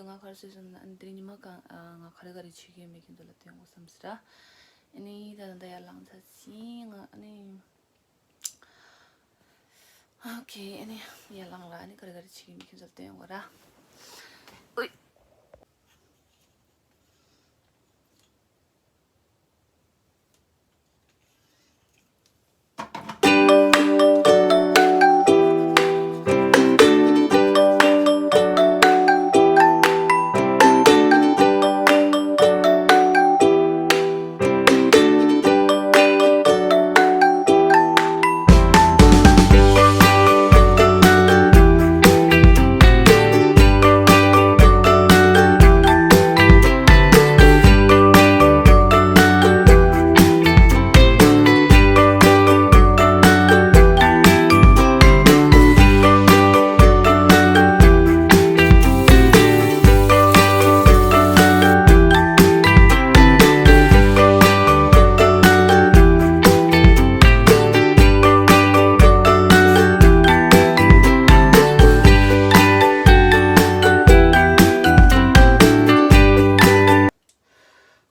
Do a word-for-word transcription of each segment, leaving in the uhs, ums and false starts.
ང་ག་རེ་བཟོས་སོང་ན། ཨ་ནི་དེ་རིང་ཉི་མ་གང་ཨ་ང་ག་རེ་ག་རེ་བྱེད་ཀྱི་ཡོད་མེད་ཁྱེད་ཚོ་ལ་སྟོན་དགོས་བསམ་སྲིད་ར། ཨ་ནི་ད་ད་ད་ཡར་ལངས་ཚར་ཟིན། ང་ཨ་ནི། ཨོ་ཁེ། ཨ་ནི་ཡར་ལངས་ལ། ཨ་ནི་ག་རེ་ག་རེ་བྱེད་ཀྱི་ཡོད་མེད་ཁྱེད་ཚོ་ལ་སྟོན་དགོས་ར། ཨོའི།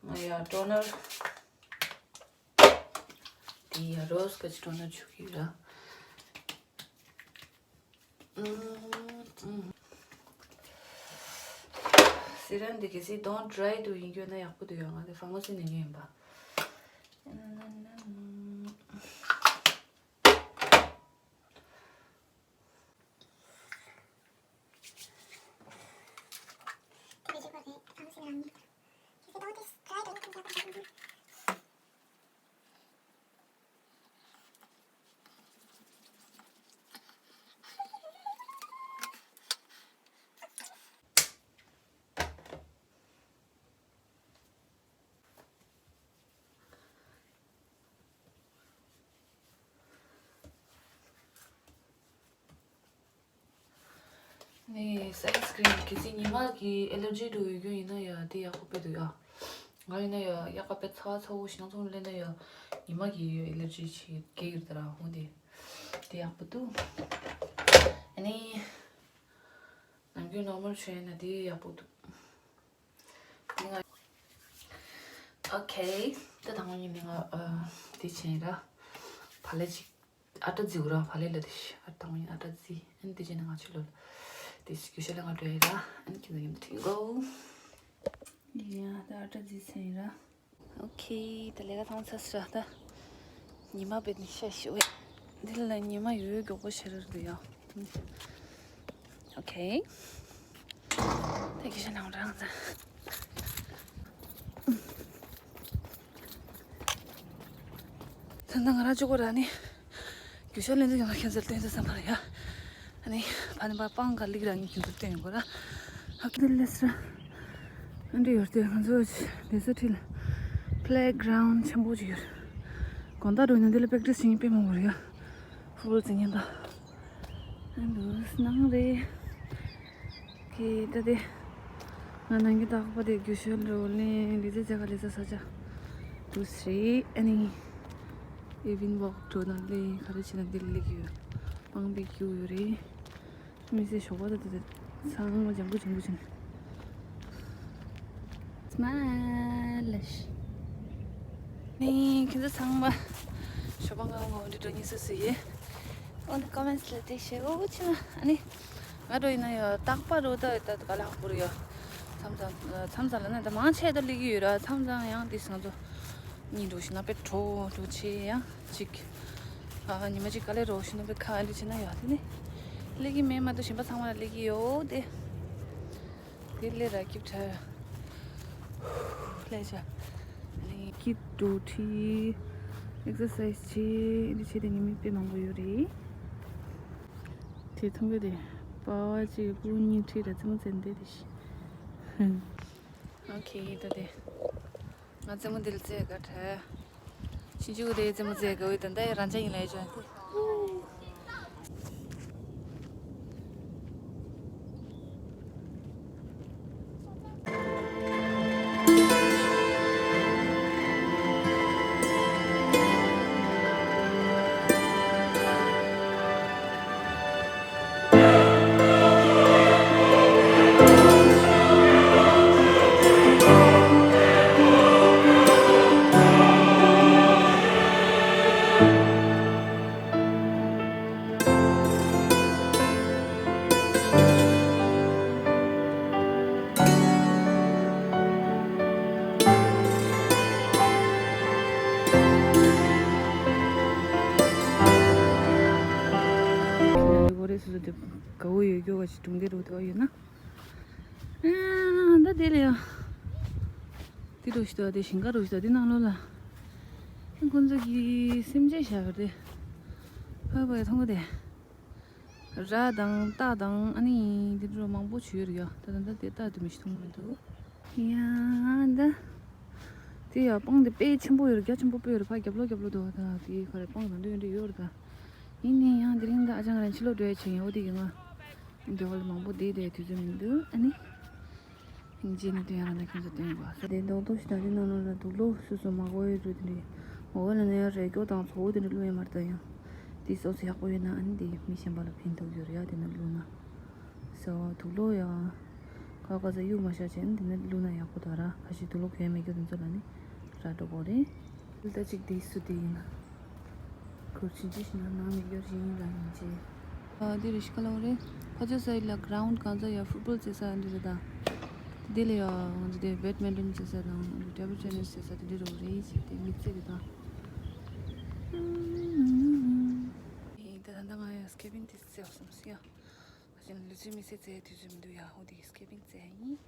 ང་ཡ་ཊོ་ནར། དེ་ཡ་རོ་སི་ཀ་ཅི་ཊོ་ནར་བྱུག་གི་ར། སི་རམ་འདི་གལ་སྲིད་ཌོན་ཊི་ཌ་རའི་དུ་ཡིན་རྒྱུ་ན་ཡག་པོ་འདུག་ཡ། ང་དེ་ཕ་མ་སི་ནས་ཉོས་ཡིན་པ། ནི་སན་སི་ཀི་རིན་གལ་སྲིད་ཉི་མ་གི་ཨེ་ལར་ཇི་འདྲ་ཡོད་རྒྱུ་ཡིན་ན་ཡ་དེ་ཡག་པོ་དཔེ་འདུག་ཡ། ང་ཡིན་ན་ཡ་ཡག་པ་དཔེ་ཚ་བ་ཚ་བོ་ཞིག་ནང་ཚུར་སླེབས་ན་ཡ་ཉི་མ་གི་ཨེ་ལར་ཇི་ཞིག་སྐྱེ་གི་རེད་ད་ར། འོ་དེ་དེ་ཡག་པོ་འདུག་ཨ་ནི་ནམ་རྒྱུན་ནོར་མལ་ཆུ་ཡིན་ན་དེ་ཡག་པོ་འདུག་ཨོ་ཁེ། ད་དང་པོ་ཉིད་ནས་ང་ཨ་དེ་བྱས་ར། བག་ལེབ་ཅིག་ཨ་ཊ་བརྫིས་ར། བག་ལེབ་ལ་དེ་ཤི་ཨ་དང་པོ་ཉིད་ཨ་ཊ་བརྫིས། ཨ་ནི་དེ་བྱས་ནས་ང་ཕྱི་ལོགས་ལ་དེ་རྒྱུ་ཤ་ལ་ང་འགྲོ་ཡི་ར། ཨ་ནི་ཁྱེད་ཚོ་མཉམ་དུ་ཁྲིད་གོ། ཡ་ད་ཨ་ཊ་བརྫིས་ཚར་ཡིན་ར། ཨོ་ཁེ། ད་ལས་ཀ་ཚང་ཚར་སོང་ར། ད་ཉི་མ་བེད་ནི་ཤ་ཤི་བས། འདི་ལ་ཉི་མ་ཡོད་མགྱོགས་པོ་ཤར་རེད་ཡ། ཨོ་ཁེ། ད་གི་ཤ་ལང་རང་ཚ། ད་ང་རང་གཅིག་པོ་ར་ནི། རྒྱུ་ཤ་ལེན་དུ་ཡོང་བ་ཁྱེད་ཚོར་སྟོན་དུ་བསམ་པ་རེད་ཡ། ཨ་ནི་ཕ་ནི་པ་སྤང་ག་ལིག་ར་ནི་ཁྱེད་ཚོར་སྟོན་ཡོང་གོ་ར། ཨ་ཀི་དེ་ལས་ར། ཨ་འདྲི་ཡོད་དེ་ང་ཚོ་ལས་ས་ཁྲིད་ལ་པི་ལེ་གྷི་རའུན་ཌི་ཆེན་པོ་ཅིག་ཡོད། དགོང་དག་འགྲོ་ན་འདི་ལ་པེག་ཊི་སི་བྱེད་མཁན་དཔེ་མང་པོ་རེད་ཡ། ཕུ་ཊི་བོལ་རྩེ་མཁན་དང་། ཨ་འདུག་སྣང་རེད། ཁེ་ད་དེ། ང་ནང་གི་རྟག་པར་དེ་རྒྱུ་ཤོལ་འགྲོ་ལེན་ལི་ཙི་ཙི་ག་ལི་ཙི་ས་ཆ་དུ་སི་རེད། ཨ་ནི་ཨི་ཝིན་ཝོག་འགྲོ་ན་ལེན་ག་རེ་བྱེད་ན་འདི་ལི་གི་ཡོད། སྤང་པའི་རྒྱུ་ཡོད་རེད། མི་ཚེ་ཞོགས་པ་ད་དེ་ཚང་མ་ལྗང་ཁུ་ལྗང་ཁུ་བྱེད་ནས། སྨ་ལ་ཤི། ནི་ཁྱེད་ཚོ་ཚང་མ་ཞོགས་པ་ང་ངོ་འདི་འགྲོ་ཉི་སུ་སུ་ཡེ། འོ་ན་ཀོ་མེན་ཊི་ལ་དེ་བཤད་འོ་ཆི་ན་ཨ་ནི། ང་འགྲོ་ཡིན་ན་ཡང་རྟག་པར་འགྲོ་ད་ད་ག་ལ་ཧ་གོ་རེད་ཡ། མཚམས་མཚམས་མཚམས་མཚམས་ལ་ན་ད་མང་ཆེ་ད་སླེབས་ཀྱི་ཡོད་ར། མཚམས་མཚམས་ཡང་དེ་ང་ཚོ་གཉིས་འགྲོ་ཞིག་ན་པེ་གྲོ་འགྲོ་ཆེ་ཡང་ཅིག་ཨ་ཉི་མ་ཅིག་ག་ལེ་རོ་ཞིག་ན་པེ་ཁ་འདི་བྱེད་ན་ཡ་དེ་ནི་སླེབས་ཀྱི་མེད་མ་གཏོགས་གཞན་པ་ཚང་མ་ལ་སླེབས་ཀྱི་ཡོད་དེ། དེ་ལས་ར་སྐྱིད་ཁྲ། ལས་བྱ། ལས་སྐྱིད་འགྲོ་ཁྲི། ཨེག་སར་སའི་སི་བྱེད་འདི་བྱེད་དེ་ཉི་མ་དཔེ་མང་པོ་ཡོད་རེད། དེ་མཐོང་གི་རེད། པ་བ་ཅིག་སྤུ་གཉིས་ཁྲི་ར་རྩེད་མོ་རྩེ་འདི་རེད་ཤི། ཨོ་ཁེ་ད་དེ། ང་རྩེད་མོ་འདི་ལ་རྩེ་ག་ཁྲ། ཕྱིན་ཆུ་རེད་རྩེད་མོ་རྩེ་ག་འོས་ད་ད་ཡ་རང་ཅག་ཡིན་ལ་ཡ་ཅོ། དེ་དགའ་བོ་ཡོད་རྒྱུ་ག་ཅིག་སྒྲུང་དེ་རུ་དེ་བ་ཡོད་ན། ཨ་ད་དེ་ལ་ཡ། དེ་རུ་ཞིག་དོ་དེ་ཞིང་ཁ་རུ་ཞིག་དོ་དེ་ནང་ལོགས་ལ། ཁོང་ཚོ་གི་སེམས་ཅན་བཞག་གི་རེད། ཧོ་བོ་ཡ་མཐོང་གི་དེ། ར་དང་སྟག་དང་ཨ་ནི་དེ་འདྲ་མང་པོ་བྱུང་ཡོད་རེད་ཡ། ད་ད་ད་དེ་སྟག་དེ་མི་ཞིག་མཐོང་གི་མི་འདུག་ཡ་ད། དེ་ཡ་སྤང་དེ་དཔེ་ཆེན་པོ་ཡོད་རེད། རྒྱ་ཆེན་པོ་དཔེ་ཡོད་རེད། ཕ་རྒྱབ་ལོགས་རྒྱབ་ལོགས་འདུག་ད་དེ་ག་རེ་སྤང་དང་འདྲ་འདྲ་ཡོད་རེད་ད། ཡིན་ནའི་ཡང་དེ་རིང་ད་ཨ་ཅང་རང་ཕྱི་ལོགས་འགྲོ་ཡ་བྱས་ཡོད་དེ་གི་ང་། འདི་བ་ལ་མང་པོ་བསྡད་བསྡད་དུས་ཚོད་མི་འདུག་ཨ་ནི། སྙིང་རྗེ་ནས་དོན་ཡང་རང་ད་ཁྱོད་ཚོ་སྟོན་དགོས་ས་དེ་རྡོག་རྡོག་ཞིག་ད་དེ་ནང་ལོགས་ལ་དུག་ལོག་སོ་སོ་མ་གོ་ཡོད་རུ་དེ་འདྲའི་ངོ་བོ་ལ་ནས་རས་སྐྱོ་དང་ཚོ་བོ་དེ་འདྲ་བླུགས་ཡོད་མ་རེད་ད། ཡང་དེ་སོ་སོ་ཡག་པོ་ཡོད་ན་ཨ་ནི་དེ་མི་གཞན་པ་ལ་ཕན་ཐོགས་ཡོད་རེད་ཡ། དེ་ནང་བླུགས་ན་སོ་དུག་ལོག་ཡ་ཁ་ཁ་ས་གཡུག་མ་ཤ་བྱས་ནི་དེ་ནང་བླུགས་ན་ཡག་པོ་ད་ར། ཁ་ཤས་དུག་ལོག་གོན་མེད་རྒྱུ་དེ་ཚོ་ལ་ནི་ར་འགྲོ་གོ་རེད། ད་གཅིག་དེ་སུ་དེ་ཡིན་ན། ཁུར་ཕྱིན་ཅི་ཞིག་ན་ནང་མི་སྐྱོར་ཞིག་ཡིན་ལ་ཡིན་ཅེ། ཨ་དེ་རེ་ཤི་ཁ་ལོ་རེ། ཕ་ཚོ་སའི་ལ་གྷ་རའུན་ཌི་གང་ཚ་ཡ་ཕུཊ་བོལ་རྩེ་ས་འདི་རེད་ད། དེ་ལ་ཡ་ང་ཚོ་དེ་བེཌ་མིན་ཊོན་རྩེ་ས་དང་ཊེ་བིལ་ཊེ་ནིས་རྩེ་ས་དེ་འདྲ་རོ་རེད་ཅེ་དེ་མི་རྩེ་གི་ད། ཨེ་ད་ད་ང་ཡ་སི་ཀེ་པིང་དེ་རྩེ་བ་སོང་སི་ཡ། ང་ཚོ་ལུས་རྩལ་མི་རྩེ་རྩེ་དུས་ཚོད་མི་འདུག་ཡ། འོ་དེ་སི་ཀེ་པིང་རྩེ་ཡ་ཡིན།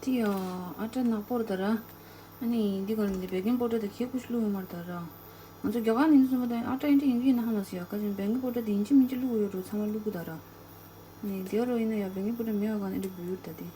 དེ་ཡང་ཨ་ཏྲ་ནག་པོར་ད་ར། ཨ་ནི་འདི་ག་ནི་འདི་བེ་ཀིང་པའུ་ཌར་དེ་ཁྱེད་ཀུ་ཤི་བླུགས་ཡོད་མ་རེད་ད་ར། ང་ཚོ་རྒྱ་གར་ནས་འདི་ཚོ་མ་ད་ཨ་ཏྲ་ཨེ་འདྲ་ཡིན་གྱི་ཡིན་ན་ཧ་མ་སི་ཡ། ཁ་ཅིག་བེ་ཀིང་པའུ་ཌར་དེ་ཡིན་གཅིག་མིན་གཅིག་བླུགས་ཡོད་རུ་ཚང་མ་བླུགས་གི་ད་ར། ཨ་ནི་དེ་རུ་ཡིན་ན་ཡ་བེ་ཀིང་པའུ་ཌར་མེད་པ་ག་ནས་འདི་འབུལ་ཡོད་ད་དེ།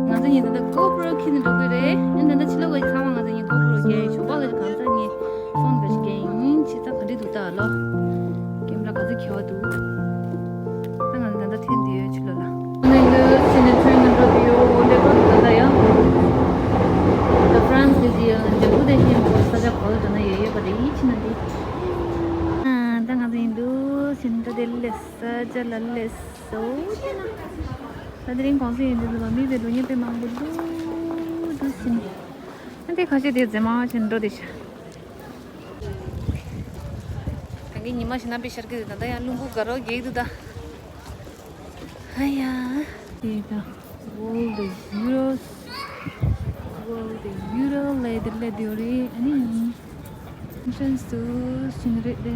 ང་ཚོ་གཉིས་ད་ལྟ་གོ་པྲོ་འཁྱེར་ནས་འགྲོ་གི་རེད། ཨ་ནི་ད་ལྟ་ཕྱི་ལོགས་ཀྱི་ཚང་མ་ང་ཚོ་གཉིས་གོ་པྲོ་རྒྱག་ཡིན། ཞོགས་པ་ལ་གང་ཚ་ངས་ཕོན་ག་ཞིག་རྒྱག་ཡིན། ཕྱི་ཚ་ག་འདྲ་འདུག་ལྟ་ཨ་ལོ། ཀེམ་ར་ག་ཚོད་འཁྱེར་བ་འདུག་ད་ང་ཚོ་ད་ལྟ་ཐོན་དུ་ཡོད་ཕྱི་ལོགས་ལ། ང་ཚོ་ཕྱི་ནས་ཐོན་ནས་འགྲོ་དུ་ཡོད། འོ་འདྲ་པོ་འདུག་ད་ལྟ་ཡ། ད་ཧྥ་རན་སི་དེ་ཡང་འཇམ་པོ་དེ་བཞིན་ས་ཆ་ག་ལ་འགྲོ་ན་ཡོད་ཡོད་པ་རེད། ཕྱི་ནས་འདི། ཨ་ད་ང་ཚོ་ཡིན་འདུག་ཕྱི་ནས་ད་དེ་ལས་ས་ཆ་ལ་སླེབས་སོ། ད་དེ་རིང་གོང་ཚོད་ཡིན་འདུག་ལ་མི་དཔེ་འགྲོ་མཁན་དཔེ་མང་པོ་འདུག་འདུག་ཟིན། ཨ་དེ་ཁ་ཤས་དེ་རྫི་མ་ཕྱིན་འགྲོ་དེ་ཤ། ད་གིན་ཉི་མ་ཞིག་ན་དཔེ་ཤར་གི་འདུག་ད་ལྟ་ཡང་རླུང་བུ་དགའ་རོགས་རྒྱག་འདུག་ད། ཨ་ཡ། དེ་ད་World Heroes World Hero ལས་དེ་ལས་དེ་རེད། ཨ་ནི། ཨེན་ཊྲན་སི་དུ་ཕྱིན་རེད་དེ།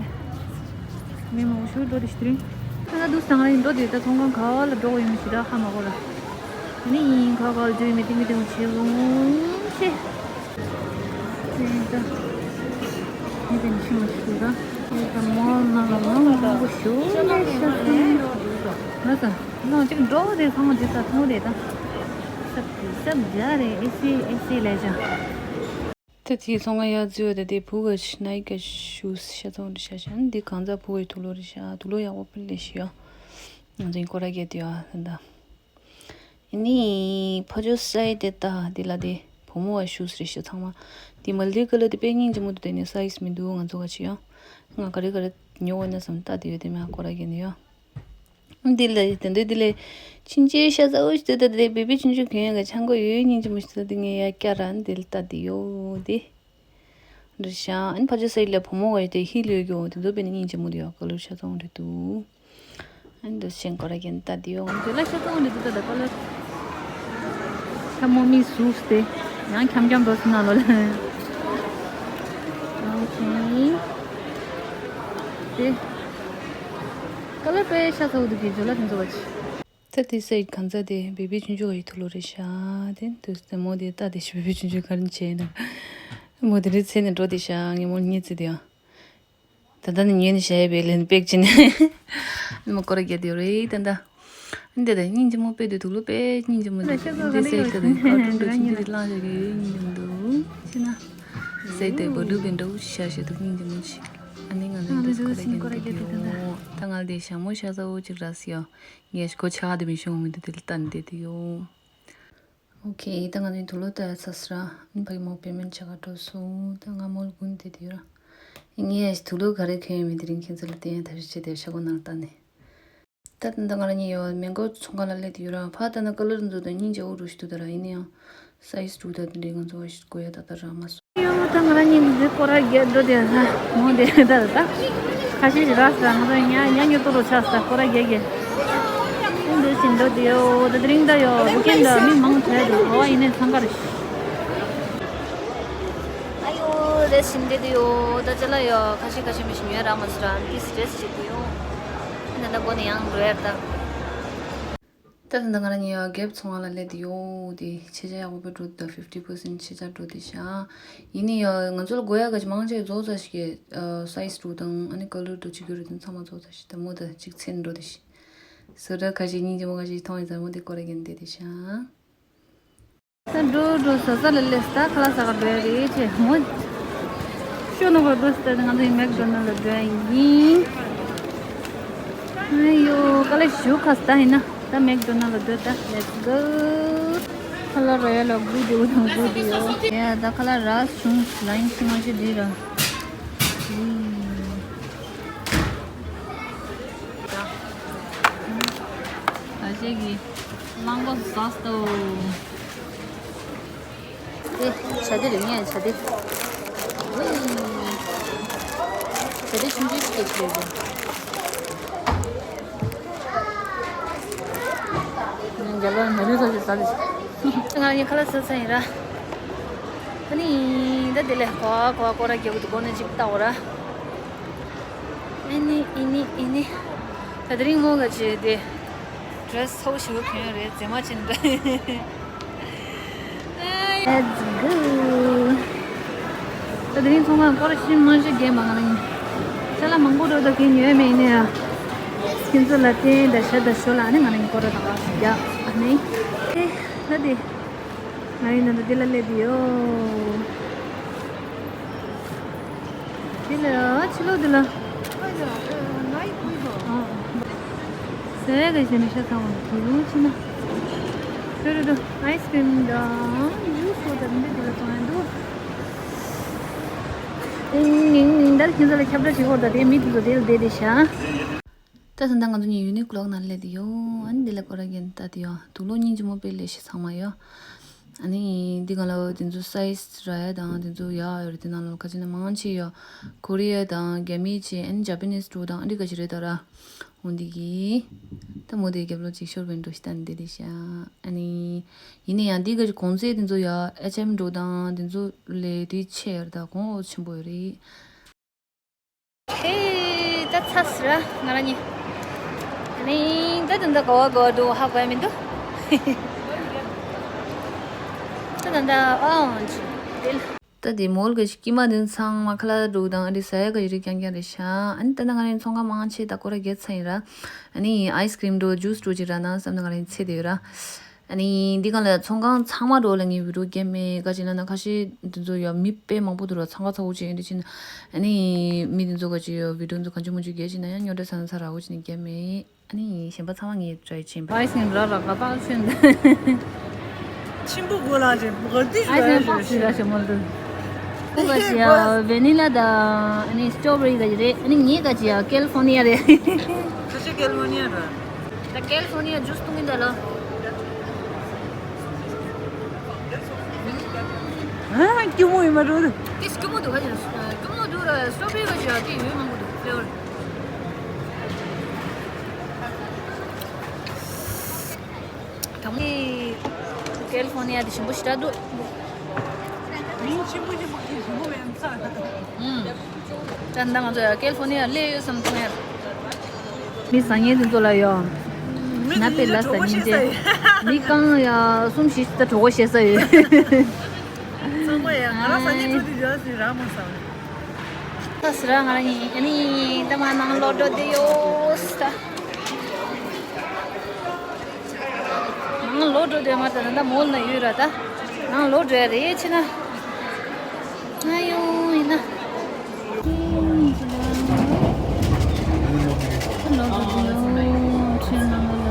མི་མང་པོ་ཞིག་འགྲོ་དེ་ཞིག་རིང་། ད་ང་དུ་སང་རིང་འགྲོ་དེ་ད་ཚོང་ཁང་ག་ལ་འགྲོ་ཡོད་མི་ཞིག་ད་ཧ་མ་གོ་ར། ནི་ཡིན་ག་ག་ལ་འགྲོ་ཡོད་མི་དེ་མི་དེ་མ་ཆེ་ལུང་ཆེ། དེ་ད་མི་དེ་མི་ཆེ་མ་ཞིག་ད། ད་མོ་ནང་ལ་མང་པོ་ཞིག་ལས་ཤ་ཚ་ནི། ང་ཚ་ནང་གཅིག་འགྲོ་དེ་ཚང་མ་དེ་ད་མཐོང་རེད་ད། སབ་སབ་རྒྱ་རེད། ཨེ་སི་ཨེ་སི་ལས་ཀྱང་། ད་དེའི་ཚོང་ཁང་ཡར་འཛུལ་བ་དེ་དེ་བུ་ག་ཤི་ནའི་ག་ཤུ་ཤ་ཚོང་རེད་ཤ་ཤ་འདི་གང་ཚ་བུ་གའི་དུག་ལོག་རེད་ཤ་དུག་ལོག་ཡག་པོ་ཕུལ་ལེ་ཤི་ཡོ། ང་ཚོ་ཡིན་སྐོར་ར་རྒྱག་དུས་ཡོ་ད་ད། ནི་ཕ་ཇོ་སའི་དེ་ད་དེ་ལ་དེ་བུ་མོ་བ་ཤུ་རེད་ཤ་ཚང་མ། དེ་མལ་ཏི་ཀ་ལར་དེ་དཔེ་སྙིང་རྗེ་མོ་འདུག་དེ་ནི་སའི་ཛི་མི་འདུག་ང་ཚོ་ག་ཆི་ཡོ། ང་ག་རེ་ག་རེ་ཉོ་འོ་ན་བསམ་ད་དེ་ཡོད་དེ་མ་སྐོར་ར་རྒྱག་ནི་ཡོ། འདི་ལ་དེ་འདྲའི་འདི་ལས་ཕྱིན་ཆད་ཤ་ཚ་བོ་ཞིག་འདུག་ད་དེ་བེ་བི་ཆུང་ཆུང་གོན་ཡ་གི་ཆང་གོ་ཡོད་སྙིང་རྗེ་མོ་ཞིག་འདུག་དེ་ངས་ཡ་སྐྱ་ར་འདི་ལ་ལྟ་དེ་ཡོད་དེ། འདྲ་ཤ་ཨན་ཕ་ཆོ་སའི་ལ་བུ་མོ་ག་ཡོད་དེ་ཧི་ལོས་གོ་དེ་ཚོ་བེ་ནི་སྙིང་རྗེ་མོ་དེ་ཡོད་ཀ་ལོ་ཤ་ཚ་བོ་འདྲ་འདུག་ཨན་འདི་ཤེན་སྐོར་ར་རྒྱག་ནི་ལྟ་དེ་ཡོད་དེ་ལ་ཤ་ཚ་བོ་འདྲ་འདུག་ད་ད་ཀ་ལོ། ཁྱམ་མོ་མི་ཟུག་སྟེ། ཡང་ཁྱམ་ཁྱམ་འགྲོ་སྲིད་ན་ལོ་ལ། ཨོ་ཁེ། དེ། ཀ་ལར་དཔེ་ཤ་ཚ་བོ་འདུག་གི་ཇོ་ལ་དེ་ཚོ་བ་ཆི། ད་དེ་སའི་གང་ཚ་དེ་བེ་བི་ཆུང་ཆུང་ག་ཡི་ཐུག་ལོ་རེད་ཤ་དེ་དུས་དེ་མོ་དེ་ལྟ་དེ་ཤི་བེ་བི་ཆུང་ཆུང་ག་རེ་བྱས་ན། མོ་དེ་རེད་ཚེ་ནས་འགྲོ་དེ་ཤ་ངས་མོ་ཉེ་ཚེ་དེ་ཡང་། ད་ལྟ་ནི་ཉོས་ནས་བཞག་ཡས་པའི་ལན་པེག་ཅིག་ནས་མ་སྐོར་ར་རྒྱག་དེ་རེད་ད་ལྟ། འདི་ད་སྙིང་རྗེ་མོ་དཔེ་དུས་དུག་ལོག་དཔེ་སྙིང་རྗེ་མོ་འདུག་འདི་སའི་ད་དུ་ཀར་ཊུན་དུ་ཆུང་ཆུང་དེ་བླངས་བཞག་གི་སྙིང་རྗེ་མོ་འདུག་ཤེས་ན། སའི་ད་བ་ལུ་གི་འདྲ་བོ་ཞིག་བཞག་བཞག་འདུག་སྙིང་རྗེ་མོ་ཞིག་ཨ་ནི་ང་ཚོ་འདི་སྐོར་ར་རྒྱག་དེ་དུས་ད་ང་ལ་དེ་ཞྭ་མོ་ཤ་ཚ་བོ་ཅིག་རག་སི་ཡོ། ངས་ཤི་ཁོ་ཆ་ག་དེ་མི་ཤོང་མི་འདུག་དེ་ལ་ལྟ་ནི་བསྡད་དེ་ཡོད། ཨོ་ཁེ། ད་ང་ཚོའི་དུག་ལོག་ལྟ་ཡ་ཚར་སོང་ར། ཨ་ནི་ཕ་གི་མོ་པེ་མེན་ཊི་བྱ་ག་འགྲོ་སོང་། ད་ང་མོ་ལ་སྒུག་བསྡད་དེ་ཡོད་ར། ངས་དུག་ལོག་ག་རེ་གྱོན་ཡོད་མེད་དེ་རིང་ཁྱེད་ཚོ་ལ་བསྟན་ཡ་ཐབས་ཤེས་བྱས་ཏེ་ཤ་སྒོ་ནང་ལ་ལྟ་ནས། ད་ད་ང་རང་གཉིས་ཡོད་མེང་གོ་ཚོང་ཁང་ལ་སླེབས་དེ་ཡོད་ར། ཕ་ད་ན་ཀ་ལར་འཛུལ་དང་སྙིང་རྗེ་བོ་འགྲོ་ཞིག་འདུག་ད་ར། ཡིན་ན་ཡང་སའི་ཛི་འགྲོ་ད་དེ་འདྲའི་ང་ཚོ་བ་ཞིག་དགོས་ཡ་ད་ད་རག་མ་སོང་། ཡོ། ད་ང་རང་གཉིས་འདི་སྐོར་ར་རྒྱག་འགྲོ་དེ་ཧ་མོ་དེ་ད་ད་ཁ་ཤས་ཤིག་རག་སོང་། ང་ཚོ་ཉ་ཉ་ཉོ་ཏོ་རོ་ཆགས་སོང་། སྐོར་ར་རྒྱག་གི་འདི་བཞིན་འགྲོ་དེ་ཡོ། ད་དེ་རིང་ད་ཡོ་ཝི་ཀེན་ཌི་མི་མང་དྲགས་འདུག་འོ་ཡིན་ནའི་འཚང་ཁ་རེད། ཨ་ཡོ། དེ་བཞིན་འགྲོ་དེ་ཡོ། ད་ཅ་ལག་ཡོ་ཁ་ཤས་ཁ་ཤས་མི་ཞིག་ཉོས་རག་མ་སོང་ར། ཨན་ཊི་སི་ཌེ་རེ་སི་བྱེད་དེ་ཡོ། ད་ད་སྒོ་ནས་ཡང་འགྲོ་ཡ་ད། ད་ད་ང་རང་གཉིས་ཡང་གེབ་ཚོང་ཁང་ལ་སླེབས་དེ་ཡོ། དེ་ཕྱེད་ཀ་ཡག་པོ་དཔེ་འགྲོ་དེ་ད་ཕིབ་ཊི་པར་སེན་ཊི་ཕྱེད་ཀ་འགྲོ་དེ་ཤག་ཡིན་ནི་ཡང་ང་ཚོ་ལ་དགོས་ཡ་ག་ཅིག་མང་ཆེ་རྫོགས་ཚར་ཤག་སའི་ཛི་འགྲོ་དང་ཨ་ནི་ཀ་ལར་འགྲོ་ཅིག་གྱུར་རེད་དང་ཚང་མ་རྫོགས་ཚར་ཤག་ད་མོ་ད་ཅིག་ཚེ་འགྲོ་དེ་ཤག་སོ་ད་ཁ་ཤས་སྙིང་རྗེ་མོ་ཁ་ཤས་མཐོང་ཡིན་ཙང་མོ་དེ་སྐོར་ར་རྒྱག་ནི་བསྡད་དེ་ཤག་ད་འགྲོ་འགྲོ་ཟ་ས་ལ་སླེབས་ད་ཁ་ལག་ཟ་ག་འགྲོ་ཡ་རེད་ཅེས་མོ། ཤོ་ནོ་བར་འགྲོ་ས་ད་ང་ཚོ་ཡིན་མེག་ཌོ་ནལ་ལ་འགྲོ་ཡ་ཡིན། ཨ་ཡོ་ཀ་ལ་ཞུ་ཁ་ས་ད་ཡིན་ན་ད་མེག་ཌོ་ནལ་ལ་འགྲོ་ད་let's go། ཁ་ལག་རོ་ཡལ་ལ་སྒུག་དེ་འུ་དང་སྒུག་དེ་ཡོ། ཡ་ད་ཁ་ལག་རག་བྱུང་། ལ་ཡིན་ཤི་མ་ཤི་འདི་ར། ད་ཅིག་གི་གླང་པོ་ཟ་སྟོ། ཨེ། བྱ་དེ་རེད་ངས་བྱ་དེ། ཝེ། བྱ་དེ་ཆུང་ཆུང་ཞིག་གིས་ཁྱེར་དགོས། ངས་རྒྱབ་ལ་ནོར་ལུག་ཚོ་ཞིག་ཟ་ལེ། ང་ངས་ཁ་ལག་ཟ་ཚར་ཡིན་ར། ཨ་ནི་ད་དེ་ལས་གོ་བ་གོ་བ་སྐོར་ར་རྒྱག་གི་འདུག་སྒོ་ནས་ཅིག་ལྟ་འོ་ར། ཨེ་ནི་ཨེ་ནི་ཨེ་ནི། ད་དེ་རིང་མོ་ག་བྱེད་དེ། ཌེ་རེ་སི་ཚ་བོ་ཞིག་གོན་ཡོད་རེད་མཛེས་མ་ཅན་འདྲ། Let's go། ད་དེ་རིང་ཚོང་ཁང་སྐོར་ཞིམ་མ་ཞིག་རྒྱས་མ་ང་རང་ཡིན། ཅ་ལག་མང་པོ་འགྲོ་ད་གིན་ཉོས་མེད་ཡིན་ནའི་ཡ། ཁྱེད་ཚོ་ལ་བསྟན་ད་ཤ་ད་ཞོ་ལ་ཨ་ནི་ང་རང་ཡིན་སྐོར་ར་ད་ག་ཞིག་རྒྱག་ཨ་ནི། ཨེ། ད་དེ། ང་ཡིན་ན་འདི་ལ་སླེབས་ཡོད། འདི་ལ་ཕྱི་ལོགས་འདི་ལ། ཟས་ག་ཞིག་ནི་ཤ་ཚ་བ་དུ་ཕྱི་ན། ཁྱོད་རེ་རེ་ཨའི་སི་ཀྲིམ་དང་ཇུས་སོ་དང་འདི་འདི་ལ་བཙོང་ཡ་འདུག་ཨིན་ཨིན་ཨིན། ད་ཁྱེད་ཚོ་ལ་ཁྱབ་བསྒྲགས་བྱེད་ཧོར་དང་དེ་མི་དེ་ཚོ་དེ་ལ་བསྡད་དེ་ཤ། ད་ད་ལྟ་ང་ཚོ་གཉིས་ཡུ་ནི་ཀློག་ནང་སླེབས་ཡོད། ཨ་ནི་འདི་ལ་སྐོར་ར་རྒྱག་ནི་ལྟ་དེ་ཡོད། དུག་ལོག་སྙིང་རྗེ་མོ་དཔེ་ལེ་ཤ་ཚང་མ་ཡོད། ཨ་ནི་འདི་གང་ལ་དེ་ཚོ་སའི་ཛི་རག་ཡ་དང་དེ་ཚོ་ཡག་ཡོད་རེད། དེ་ནང་ལ་ཁ་ཅིག་ནི་མང་ཆེ་ཡོད། ཀོ་རི་ཡ་དང་རྒྱ་མི་ཆེ་ཨ་ནི་ཇ་པ་ནིས་འདྲ་དང་ཨ་འདྲ་ག་ཅིག་རེད་ད་ར། འོ་འདི་གི་ད་མོ་དེ་རྒྱབ་ལོགས་ཅིག་ཤོར་བའི་འགྲོ་ཤི་ད་འདི་དེ་ཤ། ཨ་ནི་ཡིན་ན་ཡང་འདི་ག་ཅིག་གོང་ཚད་དེ་ཚོ་ཡག་ཨེཆ་ཨེམ་འདྲ་དང་དེ་ཚོ་ལས་དེ་ཆེ་ཡོད་རེད། ད་གོང་འོག་ཆེན་པོ་ཡོད་རེད། ཨེ། ད་ཚ་སི་ར་ང་རང་གཉིས། ཨ་ནི་ད་ད་ད་ག་བ་ག་བ་འགྲོ་ཧ་གོ་ཡ་མི་འདུག་ད་ད་ད་ཨང་ཅི་དེ་ལ། ད་དེ་མོལ་གི་ཀྱི་མ་དེ་ཚང་མ་ཁ་ལག་འགྲོ་དང་ཨ་རི་ཟ་ཡ་གི་ཡི་རིགས་རྐྱང་རྐྱང་རེད་ཤག་ཨ་ནི་ད་ད་ང་རང་ཚོང་ཁང་མང་ཆེ་ད་སྐོར་ར་བརྒྱད་ཚ་ཡིན་ར། ཨ་ནི་ཨའི་སི་ཀྲིམ་འགྲོ་ཇུས་འགྲོ་ཅིག་ར་ན་བསམ་ན་ང་རང་ཚེ་དེ་ཡོད་ར། ཨ་ནི་འདི་ག་ལ་ཚོང་ཁང་ཚང་མ་འགྲོ་ལ་ངས་བི་ཌིའོ་བརྒྱབ་མེད་ག་ཅི་ན་ན་ཁ་ཤས་འདི་ཚོ་ཡ་མི་དཔེ་མང་པོ་འདུག་ར། འཚང་ཁ་ཚ་བོ་ཅིག་ཡིན་དུས་ཕྱིན། ཨ་ནི་མི་འདི་ཚོ་ག་ཅི་ཡོད་བི་ཌིའོ་འདི་ཚོ་གང་ཅི་མང་ཅི་བརྒྱབ་ཅིག་ན་ཡང་སྨྱོ་འདྲ་ཚ་ན་ཚ་ར་བོ་ཅིག་ནས་བརྒྱབ་མེད། ཨ་ནི་གཞན་པ་ཚང་མ་ངས་ཊ་རའི་བྱས་པ། ཨའི་སི་ནི་ར་ར་ག་པག་ཆོན། ཆེན་པོ་གོ་ལ་ཅེ་ག་དུས་ཨའི་སི་ནི་པག་ཆོན་ར་ཞེ་མོལ་དུ། ཁོ་ག་ཅི་ཡ་ཝེ་ནི་ལ་དང་ཨ་ནི་སི་ཊོ་བེ་རི་ག་ཅི་རེད། ཨ་ནི་ངས་ག་ཅི་ཡ་ཀེ་ལི་ཧྥོ་ནི་ཡ་རེད། ཁ་ཤས་ཀེ་ལི་ཧྥོ་ནི་ཡ་ར། ད་ཀེ་ལི་ཧྥོ་ནི་ཡ་ཇུས་བཏུང་གིན་ད་ལ། ཨ་སྐྱུར་མོ་ཡིན་མ་འགྲོ། དེ་སྐྱུར་མོ་འདུག་ག་ཅི་སྐྱུར་མོ་འདུག་ར། སི་ཊོ་བེ་རི་ག་ཅི་ཡ་དེ་ཡོད་མང་པོ་འདུག་ཕི་ལེ་ཝར། དང་པོ་ཀེ་ལི་ཧྥོ་ནི་ཡ་དེ་ཞིམ་པོ་ཞེ་དྲག་འདུག་མིང་ཆེན་པོ་ཆེན་པོ་དེ་ཞིམ་པོ་མེད་ཚ། ཨུམ། ད་ལྟ་ང་ཚོ་ཡ་ཀེ་ལི་ཧྥོ་ནི་ཡ་སླེབས་ཡོད་བསམ་ཐུག་ཡ། མི་ཟ་མཁན་དེ་ཚོ་ལ་ཡོ། ན་པེ་ལ་ཟ་མཁན་དེ། མི་རྐང་ཡ་གསུམ་བཞི་ད་གྲོད་ཁོག་བཤལ་ས་ཡོད། ཚང་མ་ཡ་ང་རང་ཟ་མཁན་ཚོ་དེ་འདྲ་ཟིག་རག་མ་སོང་། ད་སི་ར་ང་རང་ཡིན། ཨ་ནི་ད་མ་ནང་ལོག་འགྲོ་བསྡད་ཡོད་ད། ནང་ལོག་འགྲོ་བསྡད་མ་ད་ད་ད་མོལ་ན་ཡོད་ར་ད། ནང་ལོག་འགྲོ་ཡ་རེད་ཆེ་ན། ང་ཡོང་ཡིན་ན། ད་ལོག་འགྲོ་བསྡད་ཡོད་ཆེ་ནང་ལ།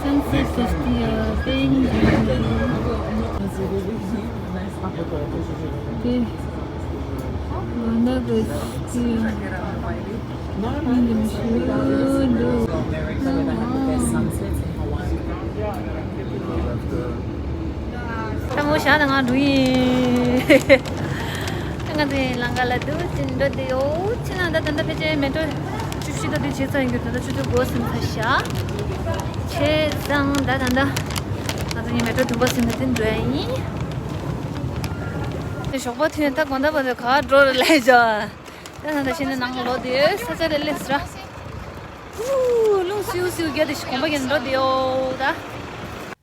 Sunset Festival དེ། ད་མོ་ཞག་ད་ང་འགྲོ་ཡིན། ད་ང་ཚོའི་ལམ་ཁ་ལ་འདུག་ཅིང་འགྲོ་བསྡད་ཡོད་ཅེ་ན། ད་ད་ལྟ་ཕལ་ཆེར་མེ་ཊོ་བཅུ་བཞི་ད་དུ་བྱས་ཚར་ཡིན་གྱི། ད་ལྟ་ཆུ་ཚོད་དགུ་ཟིན་ཚར་ཤག་བྱས་ཙང་ད་ད་ལྟ་ང་ཚོ་གཉིས་མེ་ཊོ་བདུན་པ་ཟིན་ནས་དེ་འགྲོ་ཡ་ཡིན། དེ་ཞོགས་པ་ཐོན་ད་དགོང་དག་བར་དུ་ག་པར་འགྲོ་རེད་ལས་བྱ། ད་ད་ད་བྱས་ནས་ནང་ལོག་དེ་ས་ཆ་རེ་ལས་སི་ར། ཧུ། རླུང་སིའུ་སིའུ་རྒྱག་དེ་གོམ་པ་རྒྱག་འགྲོ་དེ་ཡོད་ད།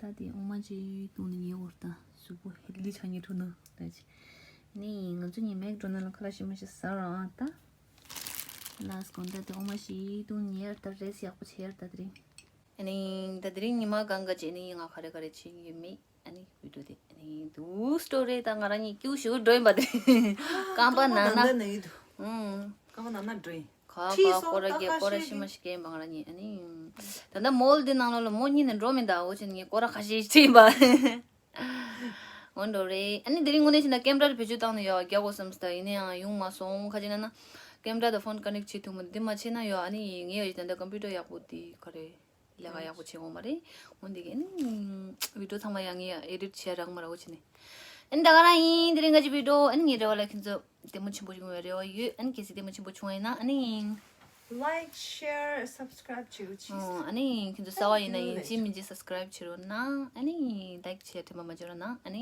ད་དེ་འོ་མ་ཅིག་བཏུང་ནས་ཉལ་བར་ད། གཟུགས་པོ་ཧེལ་དི་ཆགས་ཉེ་ཐུག་ན་ད་ཅི། ནི་ང་ཚོ་གཉིས་མེག་ཌོ་ནལ་ཁ་ལག་ཞིམ་མ་ཞིག་ཟ་ར་ཨ་ད། ལ་སི་གོང་ད་དེ་འོ་མ་ཞིག་བཏུང་ཉལ་ད་རེས་ཡག་པོ་བྱེད་ད་དེ་རིང་། ཨ་ནི་ད་དེ་རིང་ཉི་མ་གང་ག་ཅིག་ནི་ང་ག་རེ་ག་རེ་བྱེད་ཀྱི་ཡོད་མེད། ཨ་ནི་བི་ཌིའོ་དེ་ཨ་ནི་དུ་སི་ཊོ་རི་ད་ང་རང་གཉིས་ཀྱུ་ཞུ་འགྲོ་ཡིན་པ་དེ་རྐང་པ་ན་ན། ཨུམ། རྐང་པ་ན་ན་འགྲོ་ཡིན། ཁ་ཁ་སྐོར་ར་རྒྱག་སྐོར་ར་ཤི་མ་ཤི་སྐྱེན་པ་ང་རང་གཉིས་ཨ་ནི། ད་ལྟ་མོལ་འདི་ནང་ལོགས་ལ་མོ་གཉིས་ནས་འགྲོ་མི་འདའ་འོ་ཅན་ངས་སྐོར་ར་ཁ་ཤས་ཤིག་ཡིན་པ། འོ་འགྲོ་རེད། ཨ་ནི་དེ་རིང་དངོས་གནས་བྱས་ན་ཀེམ་ར་རེ་བེད་སྤྱོད་བཏང་ནས་ཡོ་རྒྱག་དགོས་བསམ་སྟ་ཡིན་ན་ཡང་ཡོང་མ་སོང་ཁ་ཅིག་ན་ན། ཀེམ་ར་དང་ཕོན་ཀ་ནེག་བྱེད་ཐུབ་མོད་འདི་མ་བྱས་ན་ཡོ་ཨ་ནི་ངས་ཡོ་ད་ལྟ་ཀམ་པུ་ཊར་ཡག་པོ་འདི་ག་རེ། ལས་ཀ་ཡག་པོ་བྱེད་འོང་མ་རེད། འོན་ཏེ་ཨ་ནི་བི་ཌིའོ་ཚང་མ་ཡང་ངས་ཨེ་ཌིཊ་བྱས་རག་མ་རག་འོ་བྱས་ནས། ཨ་ནི་ད་ག་རང་ཡིན་དེ་རིང་ང་ཅི་བི་ཌིའོ་ཨ་ནི་ངའི་རེ་བ་ལ་ཁྱེད་ཚོ་ལྟད་མོ་ཆེན་པོ་ཞིག་ཡོང་བའི་རེ་བ་ཡོད། ཨ་ནི་གལ་སྲིད་ལྟད་མོ་ཆེན་པོ་བྱུང་བ་ཡིན་ན་ཨ་ནི། Like, share, subscribe བྱེད་རོགས་གྱིས། ཨོ་ཨ་ནི་ཁྱེད་ཚོ་གསར་པ་ཡིན་ན་ཡིན་ཅི་མིན་ཅི་སབ་སི་ཀ་རའིབ་བྱེད་རོགས་གནང་། ཨ་ནི་ལའིཀ་བྱེད་དྲན་པ་མ་བརྗེད་རོགས་གནང་། ཨ་ནི་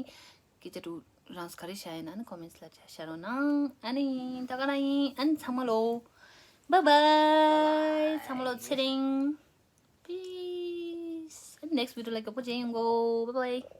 སྐད་ཆ་དྲུག་རང་ག་རེ་བཤད་ཡིན་ན་ཨ་ནི་ཀོ་མེན་ཊི་ལ་བཤད་རོགས་གནང་། ཨ་ནི་ད་ག་རང་ཡིན། ཨ་ནི་ཚང་མ་ལོ། Bye bye. ཚང་མ་ལོ་ཚེ་རིང་། Peace. ཨ་ནི་ནེག་སི་ཊི་བི་ཌིའོ་ལ་མགྱོགས་པོ་མཇལ་ཡོང་གོ། Bye bye.